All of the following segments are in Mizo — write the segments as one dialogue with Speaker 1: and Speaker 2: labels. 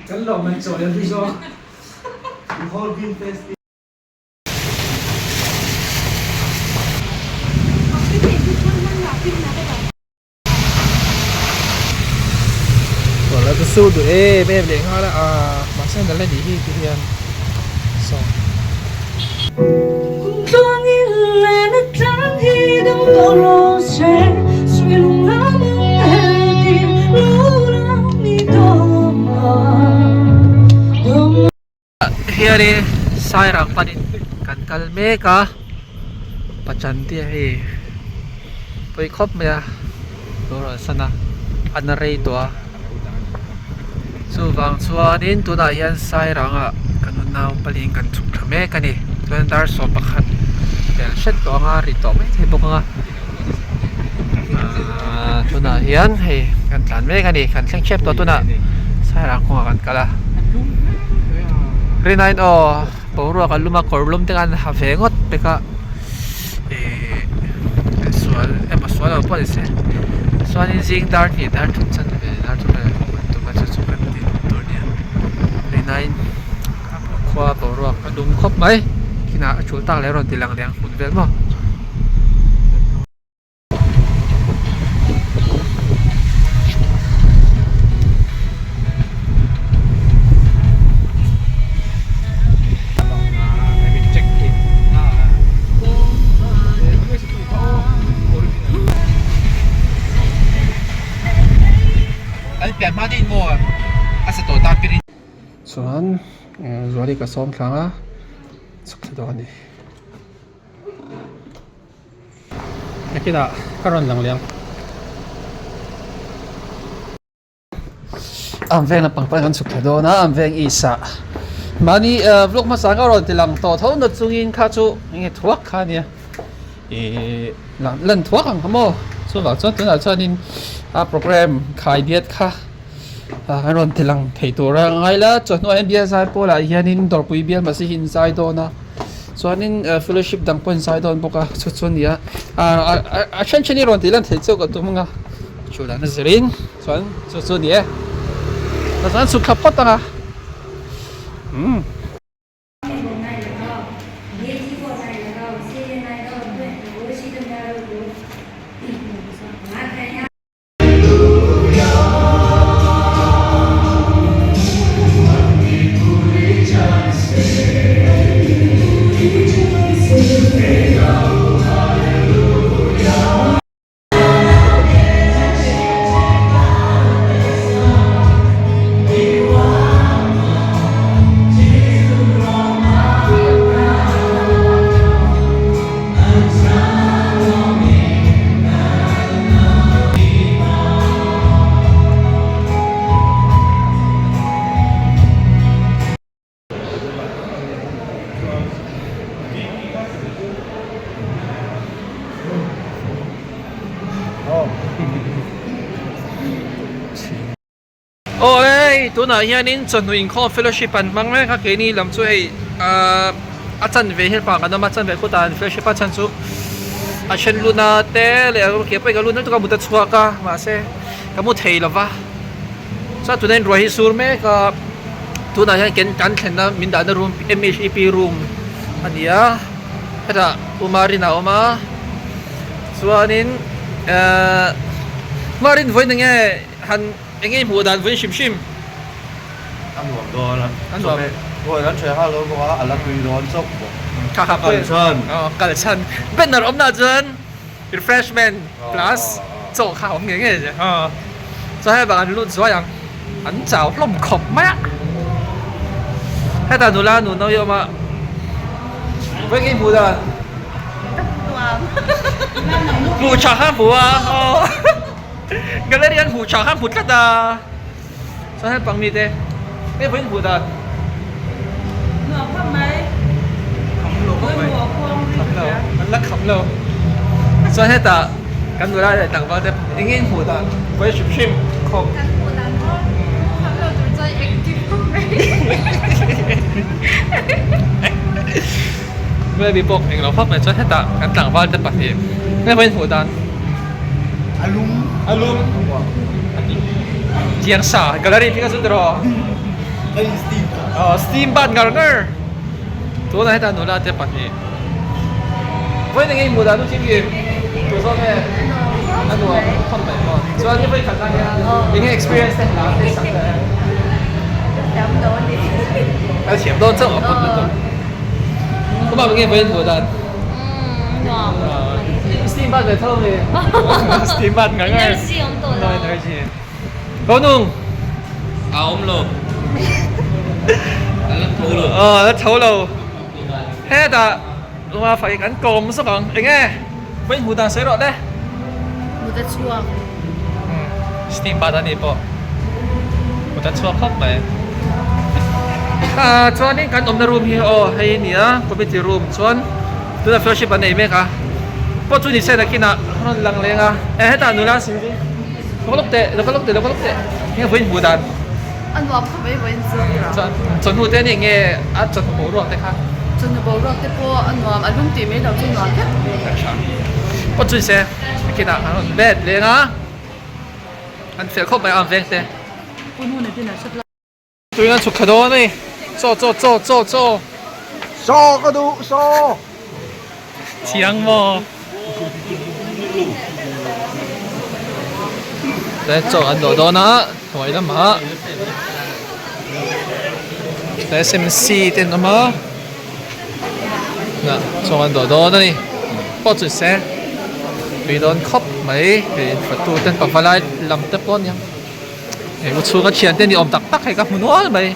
Speaker 1: Kan lawm an chawi a zawk. Ruah la chu duh em em leh nghal a ah mahse nalh a nih hi ti hian saw. Hianin Sairang panin kan kal mek a Pachantia hei pawi khawp mai a lo rawn san a a na rei tawh a chuvang chuanin tunah hian Sairangah kan unau paliin kan chhuk tha mek a ni chuan dar 11 tel hret tawh anga ri tawh maithei bawk anga ahh tunah hian hei kan tlan mek a ni kan thleng hrep tawh tunah Sairang kawngah kan kal a rinaiin aw boruak a lum a kawr lum te khan ha ve ngawt pek a ihh sual emaw sual lo pawh ni se chuanin zing dar hnih dar thum chan ve dar thum vel haw kan tum a chu chu kan tih tur a nia rinaiin khua boruak a dum khawp mai kinah a tul tak leh a rawn ti lang leh ang hmun vel maw. Chuan Zuali ka sawm thlang a chhuk thla dawn a ni. Nakinah ka rawn lang leh ang. An veng lampang pawh kan chhuk thla dawn a an veng east ah mahni vlog hmasa ka rawn ti lang tawh tho na chungin kha chu enge thuak kha ania ihh lan thuak ang kha maw chuvang chuan tunah chuanin a programme khai diat kha an rawn ti lang thei tur a ngai la chawhnu ah hian bial zai pawlah hianin dawrpui bial mahse hi in zai dawn a chuanin fellowship dang pawh in zai dawn bawk a chu chu a ni a a then then hi rawn tih lan theih chu ka tum ang a thu dan a zirin chuan chu chu a ni e chuan chhuk thla phawt ang a umm. Aw hei tunah hianin chawhnu inkhawm fellowship an hmang mek a keini lam chu hei ahh a chanve hian pa kan awm a chanve khutah an fellowship a chhan chu a then luna te leh a ke pawh hi ka lut lutuk a mut a chhuak a mahse ka mu thei lova chuan tunah hian ruah hi sur mek a tunah hian ken kan thlenna min dahna room M H E P room a ni a hetah Umarin a awm a chuanin ehh Umarin vawiin enge han. Eng nge i hmuh dan vawiin hrim hrim?
Speaker 2: A nuam dawn a.
Speaker 1: A nuam.
Speaker 2: Awi kan ṭheh nghal dawn bawk a, a la tui dawn chauh bawk.
Speaker 1: Kha kha
Speaker 2: Kal chhan.
Speaker 1: Aw kal chhan. Banner awm nah chuan refreshment plus chaw kha awm ngei ngei che. Aw chuan hei bak an lut zuai ang. An chau hlawm khawp mai a. Hetah nula nu no hi awm a. Vawiin nge i hmuh dan?
Speaker 3: Nuam.
Speaker 1: Hmuh tha kha hmu a. Aw. Gallery an hmuh tha kha hmu tlat a chuan heng pang mite hei vawiin hmuh dan
Speaker 3: Nuam khawp mai
Speaker 1: Kham lo khawp mai
Speaker 3: Nuam khuang ri
Speaker 1: Kham lo an la kham lo chuan hetah kan nula leh tlangval te eng nge in hmuh dan vawi hrim hrim khawp
Speaker 3: Kan hmuh dan pawh kham lo tur chuan active khawp mai
Speaker 1: Maybe pawh eng lo khawp mai chuan hetah kan tlangval te pahnih hei vawiin hmuh dan.
Speaker 2: Alum.
Speaker 1: Alum. Chiang sa gallery phika chu tiraw.
Speaker 2: Steam.
Speaker 1: Oh, steam bath ngar ngar. Tuna heta nula te pahnih. Vawiin enge i hmuh dan u Kim Kim? Tu zawk nge? A nuam khawp mai maw? Chuan i vawi khat na hian enge experience te hla te sak te?
Speaker 3: Thiam lo a ni.
Speaker 1: A thiam dawn chauh a phawt lutuk. Khawpa enge vawiin hmuh dan?
Speaker 3: Nuam.
Speaker 1: Steam bath ve tho mi? Steam bath ngar ngar.
Speaker 3: Energy awm tawh lo.
Speaker 1: Energy. Ko nung.
Speaker 4: A awm lo. A la tho lo.
Speaker 1: Aw a la tho lo. Hetah luma fai kan kawm zawk ang. Enge vawiin hmuh dan sawi rawh le.
Speaker 3: Mut a chhuak.
Speaker 1: Steam bath a ni pawh. Mut a chhuak khawp mai. Ah chuanin kan awmna room hi aw hei a nia committee room chuan tuna fellowship an nei mek a. Pawh chu ni se nakinah rawn lang leng a. E hetah nula Sylvie. Lo ka lawk teh, lo ka lawk teh, lo ka lawk teh. Enge vawiin hmuh dan?
Speaker 3: A nuam khawp mai vawiin chu.
Speaker 1: Chuan chawhnu te nih nge a chawhnu boruak te kha?
Speaker 3: Chawhnu boruak te pawh a nuam, a lung tih mai loh chu nuam vek.
Speaker 1: A tha. Pawt chu se, kinah an rawn let leng a, an fel khawp mai a an veng te.
Speaker 3: Pu Hnuna dinner shot la.
Speaker 1: Tuin an chhuk thla dawn a ni. Chaw chaw chaw chaw chaw.
Speaker 2: Saw ka duh saw.
Speaker 1: Chiang maw. Te chaw an dawh dawn a hnuai lamah te SMC te an awm a chaw an dawh dawn a ni pawh chu se tui dawn khawp mai hei fatu ten pavalai lam te pawh a ni ang. Hei u chhunga thiante ni awm tak tak hei ka hmu nual mai.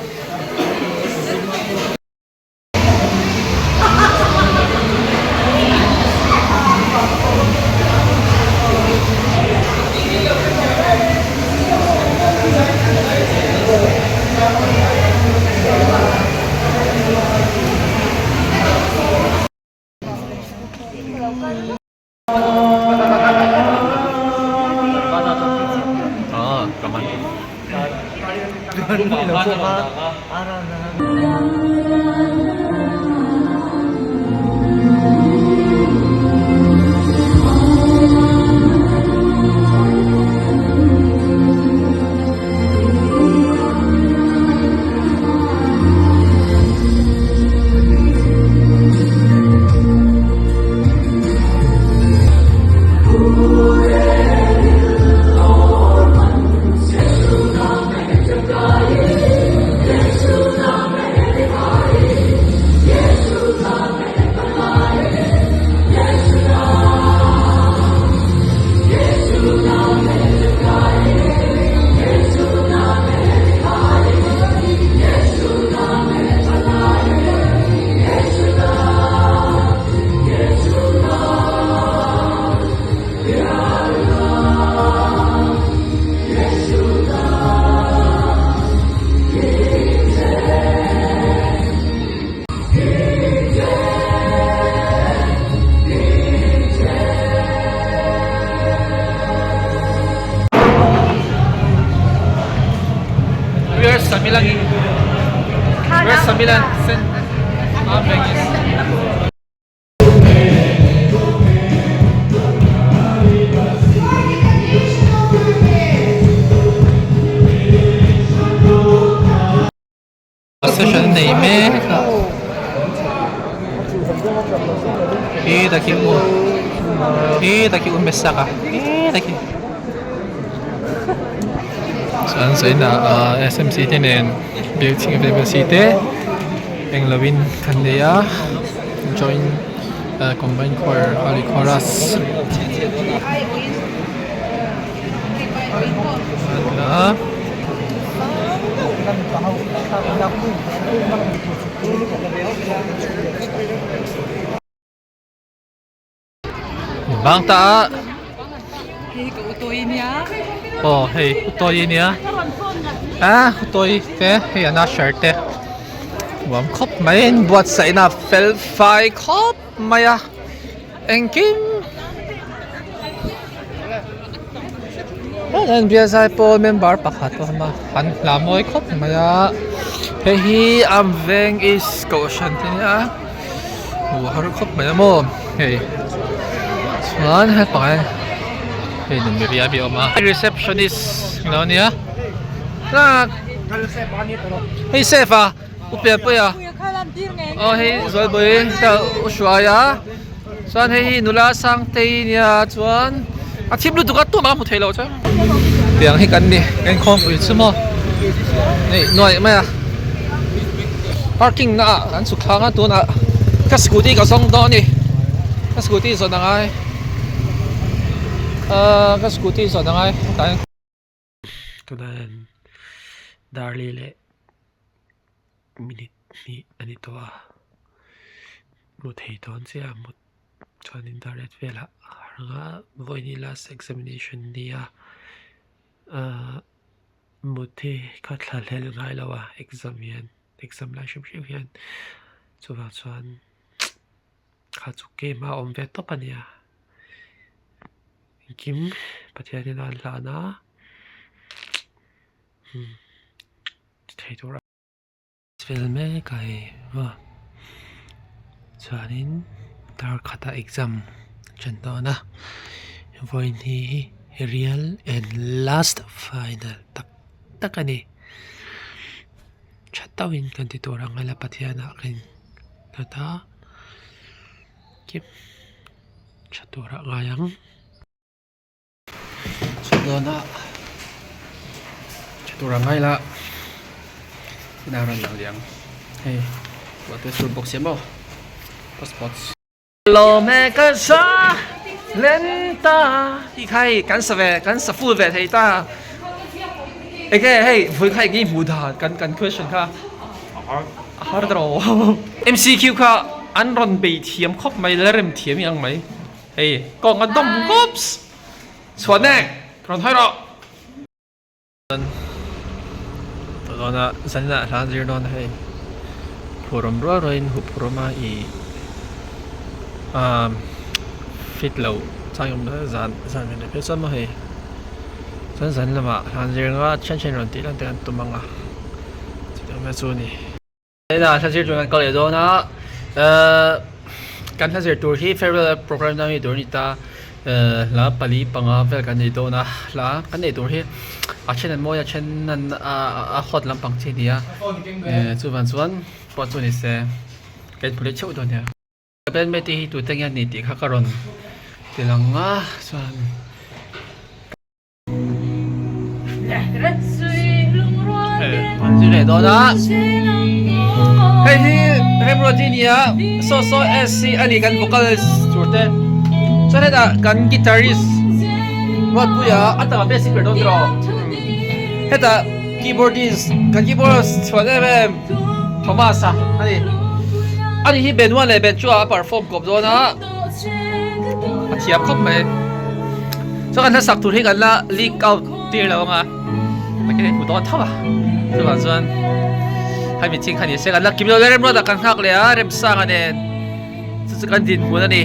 Speaker 1: We are Samilang We are Samilan Session nei mek a khi taki u khi taki u hmasa a khi taki chuan zainah ah S_M_C te nen building available si te englo in kan nei a join combine choir ali chorus. Bang ta a aw hei utawi ania a utawi te hei an usher te nuam khawp mai a inbuatsaihna a fel fai khawp mai a engkim an bial zai pawl member pakhat a awm a an hla mawi khawp mai a hei hi a veng east kohhran te nia hmuh a har khawp mai a maw hei chuan hepa hi. Hei nun mi riai bi a awm a. Receptionist lo nia. Hei safe a u pianpui a. Aw hei Zualbawii ta u hruai a. Chuan hei hi nula Sangtei nia chuan a thim lutuk a tumah a hmu thei lo chuan. Tiang hi kan ni kan inkhawmpui chu maw nei nuaih mai a. Parking na ah kan chhuk thlang a tunah ka scooty ka zawng dawn a ni ka scooty zawn a ngai ahh ka scooty zawn a ngai hetah hian.
Speaker 5: Tunah hian Darli leh minute hnih a ni tawh a hmu thei dawn chiah a mut chuanin dar ret velah a harh a vawiin last examination nia ahh mut hi ka thla hlel ngai lo a exam hian exam lai hrim hrim hian chuvang chuan kha chu game a awm ve tawp a nia engkim Pathian in a an hlan a umm ti thei tur a. Fel mek a hei maw chuanin dar khatah exam a ṭan dawn a vawiin hi real and last final tak tak a ni ṭha tauhin kan ti tur ang ila Pathianah kan nghat a kip ṭha turah ngai ang.
Speaker 1: Chhuk dawna tha tur ang ngai la inah rawn lang liang hei ruah te sur bawk sia maw passport lawm e ka sa len ta tih kha hei kan sa ve kan sa full ve thei ta enge hei vawi kha enge i hmuh dan kan kan question kha a har ta rawh M C Q kha an rawn bei thiam khawp mai la rem thiam i ang mai. Hei kawng a dawm kawps chhuah nek rawn hawi rawh. Tawh dawn a zanin ah hla zir dawn a hei phurawm rual rual in huh phurawm a ih ah fit lo chang awm dawn zan zan ve leh phei chuan maw hei chuan zan lamah hla zir nga thian thian rawn tih lan te an tum ang a chutiang vel chu a ni. Heta hla zir tur kan kal leh dawn a ehh kan hla zir tur hi farewell program na mi tur a ni ta ehh hla pali panga vel kan nei dawn a hla kan neih tur hi a then an mawi a then an a hot lampang chi a ni a ehh chuvang chuan pawh chu ni se kan inhmu leh theuh dawn nia. Ka bandmate te hi tute nge an ni tih kha ka rawn ti lang a chuan. An zir leh dawn a hei hi Remruati nia saw saw S hi a ni kan vocalist tur te chuan hetah kan guitarist Ruatpuia a tama best hi ber dawn tawh hetah keyboardist kan keyboardist chhuan em em Thomas a ani ani hi Benua leh Benchua a perform kawp dawn a. A thiam khawp mai. Chuan kan hlasak tur hi kan la leak out tir lo anga takin hmu dawn tho a. Chuvang chuan hemi meeting kha ni se kan la kim lo le remruat ah kan nghak leh a remsanga nen chu chu kan dinhmun a ni.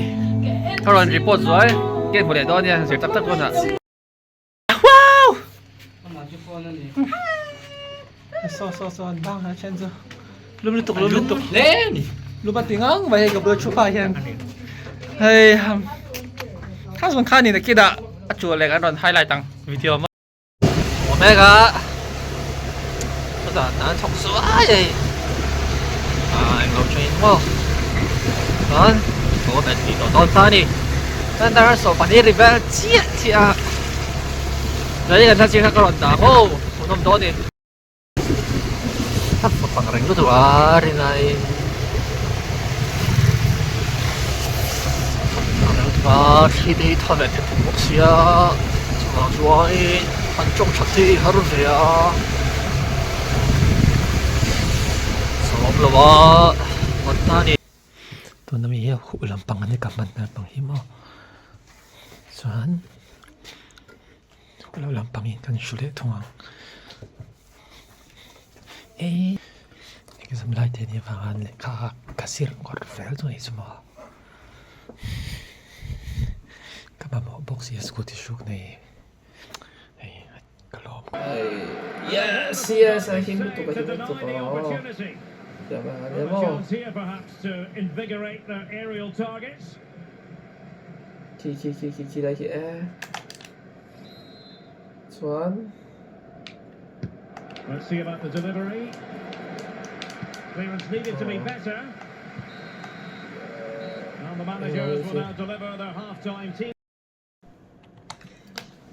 Speaker 1: Ka rawn report zuai ke hmu leh dawn nia zir tak tak dawn ah. Wow! So so so an bang a then chu lum lutuk lum lutuk hle ni lum a ti ngang mai hei ka bula thu pa hian hei ham kha zawn kha ni nakit ah a chul leh kan rawn highlight ang video maw mek a chutah an chhawk zuai hei ah englo thin maw chuan chaw bet tih tawh dawn ta a ni chuan dar 12 ri vel chiah chiah a Zai kan hla chiang kha ka rawn dah maw hmuhnawm dawn ni. A fak ang reng lutuk a rinai fak ang reng lutuk a thli te hi tha leh thei thei bawk sia chuvang chuanin an tawng that hi har ve a sawm lo a ngawt ta a ni.
Speaker 5: Tuna mi hi a huh lampang a ni ka hman lampang hi maw chuan huh lo lampang in kan hru leh thung ang ei exam lai te nih avang khan lehkha ka zir ngawr fel chu a ni chu maw ka mamawh bawk si a scooty hruk nei hei ka lawm.
Speaker 1: Yes yes a him lutuk a him lutuk aw Khi khi khi khi khi lai khi e.
Speaker 5: Chuan.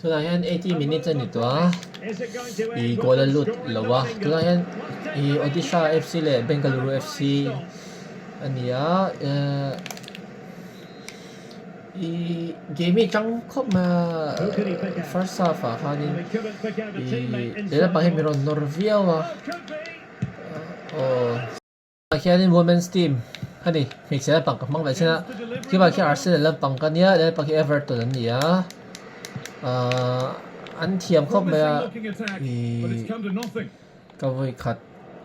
Speaker 5: Tunah hian 80 minutes a ni tawh a, ih goal a lut lo a, tunah hian ih Odisha FC leh Bengaluru FC a ni a, ehh ih game hi tang khawp mai a, first half ah khanin ih lehlamah hian min rawn nawr viau a, aw. Ah hianin women's team a ni hmeichhe lampang ka hmang leh chin a khimah khian Arsenal lampang ka nia lehlam hi Everton an ni a ahh an thiam khawp mai a ihh ka vawi khat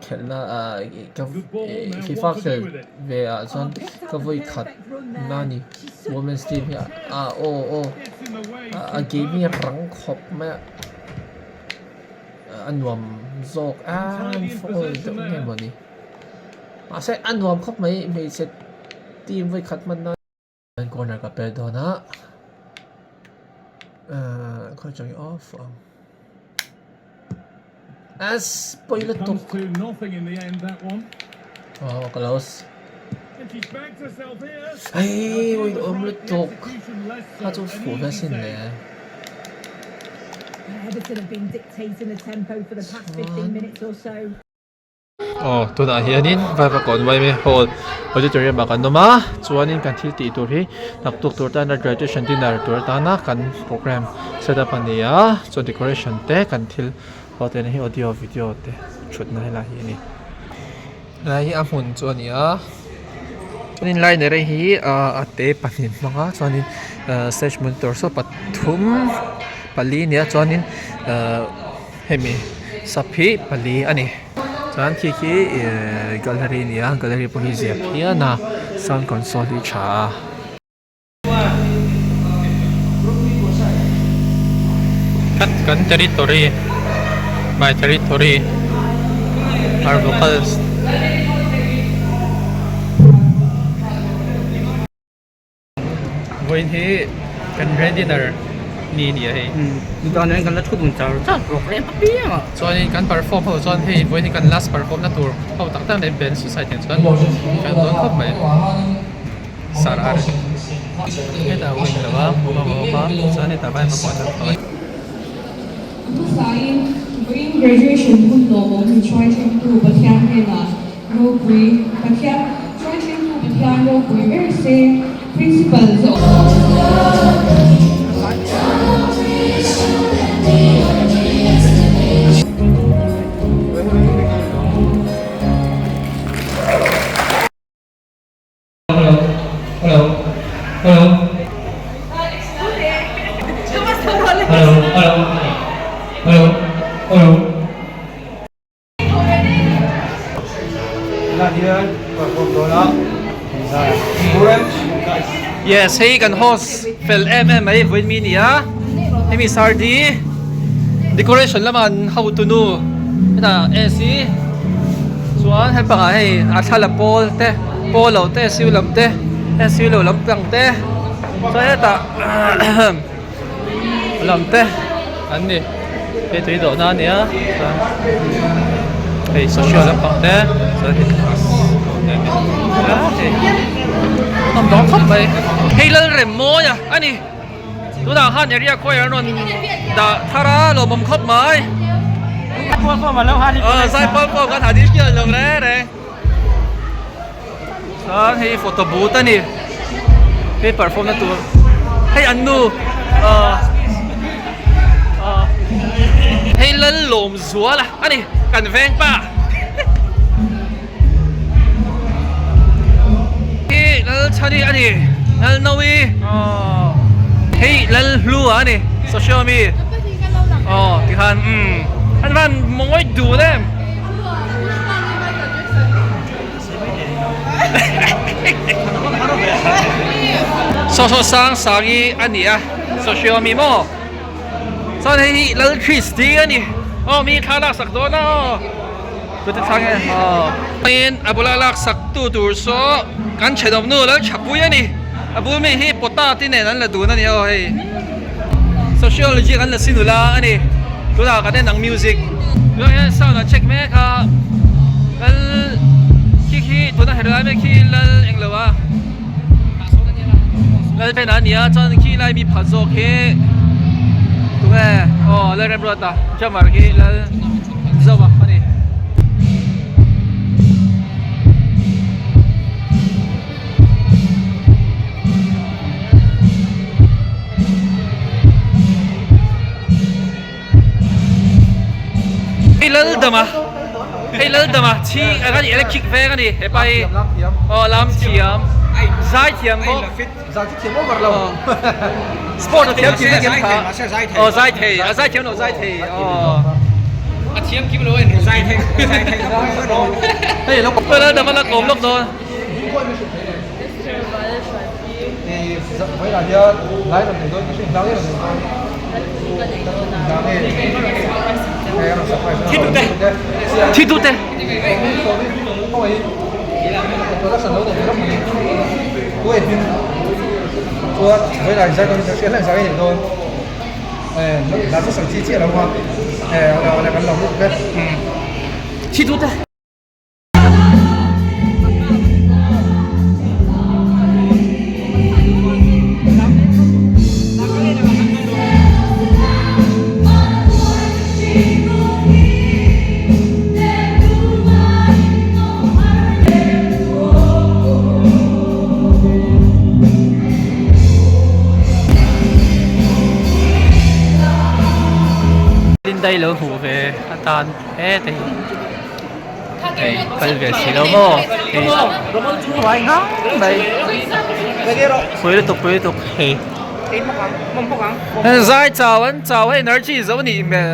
Speaker 5: khelhna ah ka FIFA khel ve ah chuan ka vawi khat na a ni women's team hi ah aw aw a game hi a rang khawp mai a. A nuam zawk a football deuh nge maw ni mahse a nuam khawp mai hmeichhe team vawi khat hman nan corner ka per dawn a ahh khawi chang hi off ang as pawi lutuk aw ka lo hei pawi awm lutuk kha chu fuh ve sin le. Aw tunah hianin Vaivakawn Yma Hall auditorium ah kan awm a chuanin kan thil tih tur hi naktuk tur tana graduation dinner tur atana kan programme set up a ni a chuan decoration te kan thil ho te hi audio video te thutna helai hi a ni. Helai hi a hmun chu a ni a chuanin liner hi a te pahnih hmang a chuanin stage monitor saw pathum pali a ni a chuanin hemi sap hi pali a ni chuan khi khi ihh gallery a ni a gallery pawh hi zia phian a sound console hi tha a. Kan territory my territory our vocals vawiin hi kan grand dinner ni a ni a hei
Speaker 4: chuan kan la thu dun char char program apiang a
Speaker 1: chuanin kan perform ho chuan hei vawiin hi kan last perform na tur ho tak tak leh band society chuan kan dawn khawp mai. Sar ar hetah wing lo a hmuh a awm a chuan hetah vai hma pawh an lo
Speaker 6: Hmasain vawiin graduation hun lawmawm min hruai thlengtu Pathian hnenah ropui Pathian hruai thlengtu Pathian ropui ber se Principal zawh
Speaker 1: Hello hello hello hello hello hello hello Yes hei kan host fel em em mai vawiin mi nia hemi sardi decoration lama an hotu nu hetah AC chuan hepangah hei a thla la pawl te. Paw lo te siu lam te heng siu lo lampang te chuan hetah lam te an ni hei tui dawhna a nia chuan hei social lampang te chuan hei class hei a awm khawp mai hei Lalremmawi a ani tunah khan area khawi an rawn dah thar a lawmawm khawp mai zaipawl pawh kan additional lo reng reng. Chuan hei photo booth a ni hei perform na tur hei an nu ahh ahh hei Lallawm zual a ni kan veng pa hi Lalchhani a ni Lalnawi aww hei Lalhlua a ni social mi aw tikhan umm an van mawi dun em. Saw saw sang sang hi a ni a social mi maw chuan hei hi Lal Christy a ni aw mi thla lak sak dawn a aw tute thlang e aw tin a bula lak sak tu tur saw kan thenawm nu Lal Thapui a ni a bul mi hi pota te nen an la dun a ni aw hei sociology kan la si nula a ni. Tunah kan en ang music. Tunah hian sound an check mek a. Lal khi khi tuna her lai mek khi lal englo a. Lal pen a nia chuan khi lai mi phat zawk hi tunge aw lal remruata drummer khi lal zova a ni. Hei lal dama hei lal dama chhi a kan electric veng a ni hepa hi aw lam thiam zai thiam bawk
Speaker 2: Zai chu thiam over lo
Speaker 1: sport a thiam kim vek em kha aw zai thei a zai thiam lo zai thei aw
Speaker 4: a thiam kim lo en zai thei zai thei
Speaker 1: hei lo lal dama la kawm lawk dawn. Thi tu te. Thi tu te. Lindai lo hmuh ve atan hete hi. Hei kal ve si lo maw hei vai ngang mai pui lutuk pui lutuk hei zai chau an chau hei energy zo anih hmel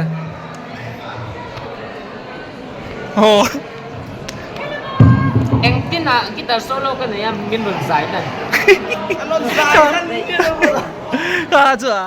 Speaker 1: aw
Speaker 4: Engtin ah guitar solo ka nei a min rawn zai dan.
Speaker 1: Ka chu a.